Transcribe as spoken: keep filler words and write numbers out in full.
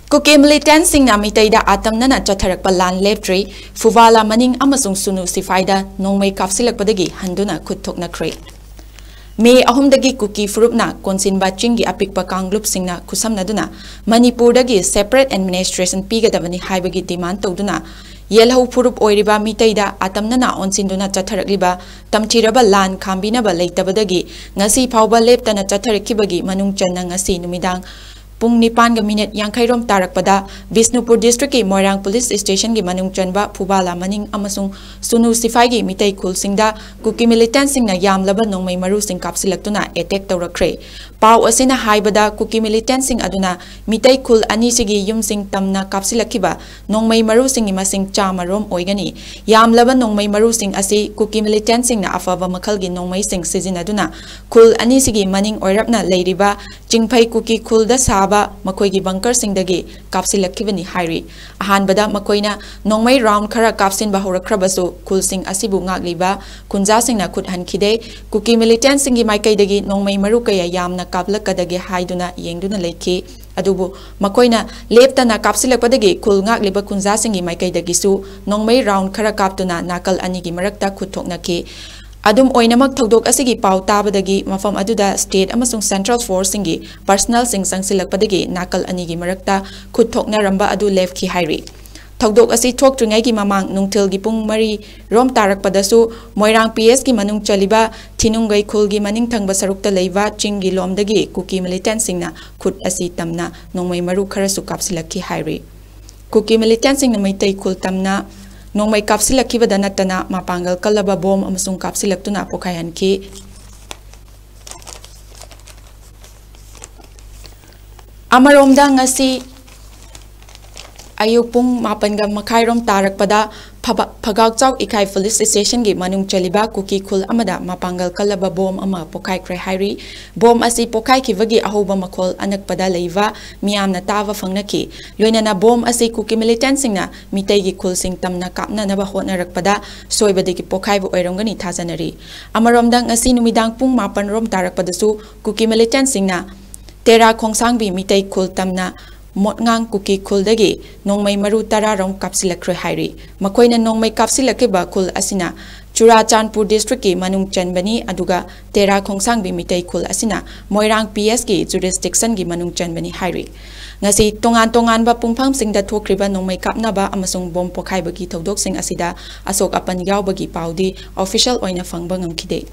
ꯀꯨꯀꯤ ꯃꯤꯂꯤꯇꯦꯟꯠꯁꯤꯡꯅ ꯃꯤꯇꯩꯗ ꯑꯇꯝꯅꯅ ꯆꯠꯊꯔꯛꯄ ꯂꯥꯟ ꯂꯦꯞꯇ꯭ꯔꯤ꯫ ꯐꯨꯕꯥꯂꯥ ꯃꯅꯤꯡ ꯑꯃꯁꯨꯡ ꯁꯨꯅꯨ ꯁꯤꯐꯥꯏꯗ ꯅꯣꯡꯃꯩ ꯀꯥꯞꯁꯤꯜꯂꯛꯄꯗꯒꯤ ꯍꯟꯗꯨꯅ ꯈꯨꯠ ꯊꯣꯛꯅꯈ꯭ꯔꯦ꯫ ꯃꯦ ꯑꯍꯨꯝꯗꯒꯤ ꯀꯨꯀꯤ ꯐꯨꯔꯨꯞꯅ ꯀꯣꯟꯁꯤꯟꯕ ꯆꯤꯡꯒꯤ ꯑꯄꯤꯛꯄ ꯀꯥꯡꯂꯨꯞꯁꯤꯡꯅ ꯈꯨꯠꯁꯝꯅꯗꯨꯅ ꯃꯅꯤꯄꯨꯔꯗꯒꯤ separate administration ꯄꯤꯒꯗꯕꯅꯤ ꯍꯥꯏꯕꯒꯤ demand ꯇꯧꯗꯨꯅ ꯌꯦꯜꯍꯧ ꯐꯨꯔꯨꯞ ꯑꯣꯏꯔꯤꯕ ꯃꯤꯇꯩꯗ ꯑꯇꯝꯅꯅ ꯑꯣꯟꯁꯤꯟꯗꯨꯅ ꯆꯠꯊꯔꯛꯂꯤꯕ ꯇꯝꯊꯤꯔꯕ ꯂꯥꯟ ꯈꯥꯝꯕꯤꯅꯕ ꯂꯩꯇꯕꯗꯒꯤ ꯉꯁꯤ ꯐꯥꯎꯕ ꯂꯦꯞꯇꯅ ꯆꯠꯊꯔꯛꯈꯤꯕꯒꯤ ꯃꯅꯨꯡ ꯆꯟꯅ ꯉꯁꯤ ꯅꯨꯃꯤꯗꯥꯡ ꯄꯨꯡ ꯅꯤꯄꯥꯟꯒ ꯃꯤꯅꯤꯠ ꯌꯥꯡꯈꯩ ꯔꯣꯝ ꯇꯥꯔꯛꯄꯗ ꯕꯤꯁꯅꯨꯄꯨꯔ district ꯀꯤ ꯃꯣꯏꯔꯥꯡ police station ꯒꯤ ꯃꯅꯨꯡ ꯆꯟꯕ ꯐꯨꯕꯥꯂꯥ ꯃꯅꯤꯡ ꯑꯃꯁꯨꯡ ꯁꯨꯅꯨ ꯁꯤꯐꯥꯏꯒꯤ ꯃꯤꯇꯩ ꯈꯨꯜꯁꯤꯡꯗ ꯀꯨꯀꯤ ꯃꯤꯂꯤꯇꯦꯟꯠꯁꯤꯡꯅ ꯌꯥꯝꯂꯕ ꯅꯣꯡꯃꯩ ꯃꯔꯨꯁꯤꯡ ꯀꯥꯞꯁꯤꯜꯂꯛꯇꯨꯅ attack ꯇꯧꯔꯛꯈ꯭ꯔꯦ꯫ ꯄꯥꯎ ꯑꯁꯤꯅ ꯍꯥꯏꯕꯗ ꯀꯨꯀꯤ ꯃꯤꯂꯤꯇꯦꯟꯠꯁꯤꯡ ꯑꯗꯨꯅ ꯃꯤꯇꯩ ꯈꯨꯜ ꯑꯅꯤꯁꯤꯒꯤ ꯌꯨꯝꯁꯤꯡ ꯇꯝꯅ ꯀꯥꯞꯁꯤꯜꯂꯛꯈꯤꯕ ꯅꯣꯡꯃꯩ ꯃꯔꯨꯁꯤꯡꯒꯤ ꯃꯁꯤꯡ ꯆꯥꯝꯃ ꯔꯣꯝ ꯑꯣꯏꯒꯅꯤ꯫ ꯌꯥꯝꯂꯕ ꯅꯣꯡꯃꯩ ꯃꯔꯨꯁꯤꯡ ꯑꯁꯤ ꯀꯨꯀꯤ ꯃꯤꯂꯤꯇꯦꯟꯠꯁꯤꯡꯅ ꯑꯐꯕ ꯃꯈꯜꯒꯤ ꯅꯣꯡꯃꯩꯁꯤꯡ ꯁꯤꯖꯤꯟꯅꯗꯨꯅ ꯈꯨꯜ ꯑꯅꯤꯁꯤꯒꯤ ꯃꯅꯤꯡ ꯑꯣꯏꯔꯞꯅ ꯂꯩꯔꯤꯕ ꯆꯤꯡꯐꯩ ꯀꯨꯀꯤ ꯈꯨꯜꯗ ꯁꯥꯕ ꯃꯈꯣꯏꯒꯤ ꯕꯪꯀꯔꯁꯤꯡꯗꯒꯤ ꯀꯥꯞꯁꯤꯜꯂꯛꯈꯤꯕꯅꯤ ꯍꯥꯏꯔꯤ꯫ ꯑꯍꯥꯟꯕꯗ ꯃꯈꯣꯏꯅ ꯅꯣꯡꯃꯩ ꯔꯥꯎꯟ ꯈꯔ ꯀꯥꯞꯁꯤꯟꯕ ꯍꯧꯔꯛꯈ꯭ꯔꯕꯁꯨ ꯈꯨꯜꯁꯤꯡ ꯑꯁꯤꯕꯨ ꯉꯥꯛꯂꯤꯕ ꯈꯨꯟꯖꯥꯁꯤꯡꯅ ꯈꯨꯠ ꯍꯟꯈꯤꯗꯦ꯫ ꯀꯨꯀꯤ ꯃꯤꯂꯤꯇꯦꯟꯠꯁꯤꯡꯒꯤ ꯃꯥꯏꯀꯩꯗꯒꯤ ꯅꯣꯡꯃꯩ ꯃꯔꯨ ꯀꯌꯥ ꯌꯥꯝꯅ ꯀꯥꯞꯂꯛꯀꯗꯒꯦ ꯍꯥꯏꯗꯨꯅ ꯌꯦꯡꯗꯨꯅ ꯂꯩꯈꯤ꯫ ꯑꯗꯨꯕꯨ ꯃꯈꯣꯏꯅ ꯂꯦꯞꯇꯅ ꯀꯥꯞꯁꯤꯜꯂꯛꯄꯗꯒꯤ ꯈꯨꯜ ꯉꯥꯛꯂꯤꯕ ꯈꯨꯟꯖꯥꯁꯤꯡꯒꯤ ꯃꯥꯏꯀꯩꯗꯒꯤꯁꯨ ꯅꯣꯡꯃꯩ ꯔꯥꯎꯟ ꯈꯔ ꯀꯥꯞꯇꯨꯅ ꯅꯥꯀꯜ ꯑꯅꯤꯒꯤ ꯃꯔꯛꯇ ꯈꯨꯠ ꯊꯣꯛꯅꯈꯤ꯫ ꯑꯗꯨꯝ ꯑꯣꯏꯅꯃꯛ, ꯊꯧꯗꯣꯛ ꯑꯁꯤꯒꯤ ꯄꯥꯎ ꯇꯥꯕꯗꯒꯤ ꯃꯐꯝ ꯑꯗꯨꯗ state ꯑꯃꯁꯨꯡ central force ꯁꯤꯡꯒꯤ personnel ꯁꯤꯡ ꯆꯪꯁꯤꯜꯂꯛꯄꯗꯒꯤ ꯅꯥꯀꯜ ꯑꯅꯤꯒꯤ ꯃꯔꯛꯇ ꯈꯨꯠ ꯊꯣꯛꯅꯔꯝꯕ ꯑꯗꯨ ꯂꯦꯞꯈꯤ ꯍꯥꯏꯔꯤ꯫ ꯊꯧꯗꯣꯛ ꯑꯁꯤ ꯊꯣꯛꯇ꯭ꯔꯤꯉꯩꯒꯤ ꯃꯃꯥꯡ ꯅꯨꯡꯊꯤꯜꯒꯤ ꯄꯨꯡ ꯃꯔꯤ ꯔꯣꯝ ꯇꯥꯔꯛꯄꯗꯁꯨ ꯃꯣꯏꯔꯥꯡ P S ꯀꯤ ꯃꯅꯨꯡ ꯆꯜꯂꯤꯕ ꯊꯤꯅꯨꯡꯒꯩ ꯈꯨꯜꯒꯤ ꯃꯅꯤꯡ ꯊꯪꯕ ꯁꯔꯨꯛꯇ ꯂꯩꯕ ꯆꯤꯡꯒꯤ ꯂꯣꯝꯗꯒꯤ ꯀꯨꯀꯤ ꯃꯤꯂꯤꯇꯦꯟꯠꯁꯤꯡꯅ ꯈꯨꯠ ꯑꯁꯤ ꯇꯝꯅ ꯅꯣꯡꯃꯩ ꯃꯔꯨ ꯈꯔꯁꯨ ꯀꯥꯞꯁꯤꯜꯂꯛꯈꯤ ꯍꯥꯏꯔꯤ꯫ ꯀꯨꯀꯤ ꯃꯤꯂꯤꯇꯦꯟꯠꯁꯤꯡꯅ ꯃꯩꯇꯩ ꯈꯨꯜ ꯇꯝꯅ ꯅꯣꯡꯃꯩ ꯀꯥꯞꯁꯤꯜꯂꯛꯈꯤꯕꯗ ꯅꯠꯇꯅ ꯃꯄꯥꯡꯒꯜ ꯀꯜꯂꯕ ꯕꯣꯝ ꯑꯃꯁꯨꯡ ꯀꯥꯞꯁꯤꯜꯂꯛꯇꯨꯅ ꯄꯣꯈꯥꯏꯍꯟꯈꯤ꯫ ꯑꯃꯔꯣꯝꯗ ꯉꯁꯤ ꯑꯌꯨꯛ ꯄꯨꯡ ꯃꯥꯄꯟꯒ ꯃꯈꯥꯏꯔꯣꯝ ꯇꯥꯔꯛꯄꯗ ꯐꯕ-, ꯐꯒꯥꯛꯆꯥꯎ ꯏꯀꯥꯏ police station ꯒꯤ ꯃꯅꯨꯡ ꯆꯜꯂꯤꯕ ꯀꯨꯀꯤ ꯈꯨꯜ ꯑꯃꯗ ꯃꯄꯥꯡꯒꯜ ꯀꯜꯂꯕ ꯕꯣꯝ ꯑꯃ ꯄꯣꯈꯥꯏꯈ꯭ꯔꯦ ꯍꯥꯏꯔꯤ꯫ ꯕꯣꯝ ꯑꯁꯤ ꯄꯣꯈꯥꯏꯈꯤꯕꯒꯤ ꯑꯍꯧꯕ ꯃꯈꯣꯜ ꯑꯅꯛꯄꯗ ꯂꯩꯕ ꯃꯤꯌꯥꯝꯅ ꯇꯥꯕ ꯐꯪꯅꯈꯤ꯫ ꯂꯣꯏꯅꯅ ꯕꯣꯝ ꯑꯁꯤ ꯀꯨꯀꯤ ꯃꯤꯂꯤꯇꯦꯟꯠꯁꯤꯡꯅ ꯃꯤꯇꯩꯒꯤ ꯈꯨꯜꯁꯤꯡ ꯇꯝꯅ ꯀꯥꯞꯅꯅꯕ ꯍꯣꯠꯅꯔꯛꯄꯗ ꯁꯣꯏꯕꯗꯒꯤ ꯄꯣꯈꯥꯏꯕ ꯑꯣꯏꯔꯝꯒꯅꯤ ꯊꯥꯖꯅꯔꯤ꯫ ꯑꯃꯔꯣꯝꯗ ꯉꯁꯤ ꯅꯨꯃꯤꯗꯥꯡ ꯄꯨꯡ ꯃꯥꯄꯟ ꯔꯣꯝ ꯇꯥꯔꯛꯄꯗꯁꯨ ꯀꯨꯀꯤ ꯃꯤꯂꯤꯇꯦꯟꯠꯁꯤꯡꯅ ꯇꯦꯔꯥ ꯈꯣꯡꯁꯥꯡꯕꯤ ꯃꯤꯇꯩ ꯈꯨꯜ ꯇꯝꯅ ꯃꯣꯠꯉꯥꯡ ꯀꯨꯀꯤ ꯈꯨꯜꯗꯒꯤ ꯅꯣꯡꯃꯩ ꯃꯔꯨ ꯇꯔꯥ ꯔꯣꯝ ꯀꯥꯞꯁꯤꯜꯂꯛꯈ꯭ꯔꯦ ꯍꯥꯏꯔꯤ꯫ ꯃꯈꯣꯏꯅ ꯅꯣꯡꯃꯩ ꯀꯥꯞꯁꯤꯜꯂꯛꯈꯤꯕ ꯈꯨꯜ ꯑꯁꯤꯅ ꯆꯨꯔꯥꯆꯥꯟꯄꯨꯔ district ꯀꯤ ꯃꯅꯨꯡ ꯆꯟꯕꯅꯤ, ꯑꯗꯨꯒ ꯇꯦꯔꯥ ꯈꯣꯡꯁꯥꯡꯕꯤ ꯃꯤꯇꯩ ꯈꯨꯜ ꯑꯁꯤꯅ ꯃꯣꯏꯔꯥꯡ P S ꯀꯤ jurisdiction ꯒꯤ ꯃꯅꯨꯡ ꯆꯟꯕꯅꯤ ꯍꯥꯏꯔꯤ꯫ ꯉꯁꯤ ꯇꯣꯉꯥꯟ ꯇꯣꯉꯥꯟꯕ ꯄꯨꯡꯐꯝꯁꯤꯡꯗ ꯊꯣꯛꯈ꯭ꯔꯤꯕ ꯅꯣꯡꯃꯩ ꯀꯥꯞꯅꯕ ꯑꯃꯁꯨꯡ ꯕꯣꯝ ꯄꯣꯈꯥꯏꯕꯒꯤ ꯊꯧꯗꯣꯛꯁꯤꯡ ꯑꯁꯤꯗ ꯑꯁꯣꯛ ꯑꯄꯟ ꯌꯥꯎꯕꯒꯤ ꯄꯥꯎꯗꯤ official ꯑꯣꯏꯅ ꯐꯪꯕ ꯉꯝꯈꯤꯗꯦ꯫